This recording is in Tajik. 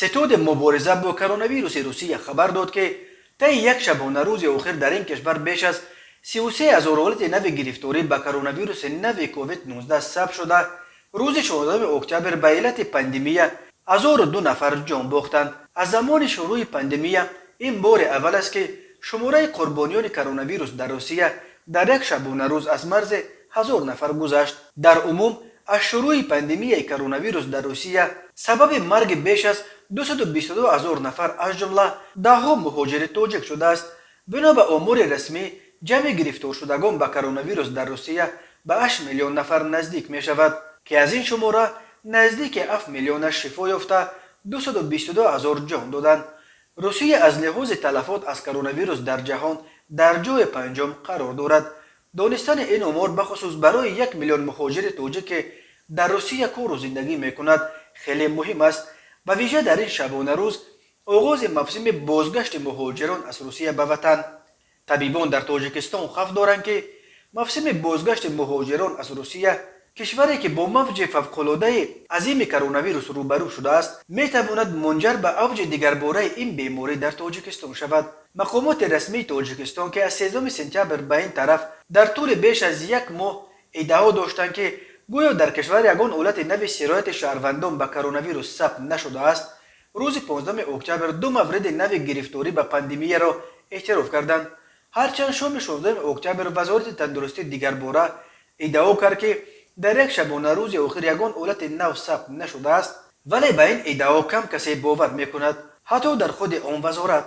Ситоди мубориза бо коронавируси Русия хабар дод, ки таи як шабонарӯзи охир дар ин кишвар беш аз 33 ҳазор ҳолати нави гирифторӣ ба коронавируси нави COVID-19 сабт шуда, рӯзи 16 октябр ба иллати пандемия 1002 нафар ҷон бохтанд. Аз замони шурӯи пандемия ин бори аввал аст, ки шумораи қурбониёни коронавирус дар Русия дар як шабонарӯз аз марзи 1000 нафар гузашт. Дар умум аз шурӯи пандемияи коронавирус дар Русия сабаби марги беш аз 222 ҳазор нафар, аз ҷумла даҳҳо муҳоҷири тоҷик шудааст. Бино ба омори расмӣ, ҷамъи гирифторшудагон ба коронавирус дар Русия ба 8 миллион нафар наздик мешавад, ки аз ин шумора наздики 7 миллионаш шифо ёфта, 222 ҳазор ҷон доданд. Русия аз лиҳози талафот аз коронавирус дар ҷаҳон дар ҷои панҷум қарор дорад. Донистани ин омор бахусус барои 1 миллион муҳоҷири тоҷик, ки дар Русия кору зиндагӣ мекунад, хеле муҳим аст, ба вижа дар ин шабонарӯз, оғози мавсими бозгашти муҳоҷирон аз Русия ба ватан. Табибон дар Тоҷикистон хавф доранд, ки мавсими бозгашти муҳоҷирон аз Русия, кишваре ки бо мавҷи фавқулодаи азими коронавирус рӯбарӯ шудааст, метавонад мунҷар ба авҷи дигарбораи ин беморӣ дар Тоҷикистон шавад. Мақомоти расмии Тоҷикистон, ки аз 3 сентябр ба ин тараф дар тӯли беш аз як моҳ иддао доштанд, ки гӯё дар кишвар ягон ҳолати нави сирояти шаҳрвандон ба коронавирус сабт нашудааст, рӯзи 15 октябр ду мавриди нави гирифторӣ ба пандемияро эътироф карданд. Ҳарчанд шоми 16 октябр Вазорати тандурустӣ дигарбора иддао кард, ки дар як шабонарӯзи охир ягон ҳолати нав сабт нашудааст, вале ба ин иддао кам касе бовар мекунад, ҳатто дар худи он вазорат.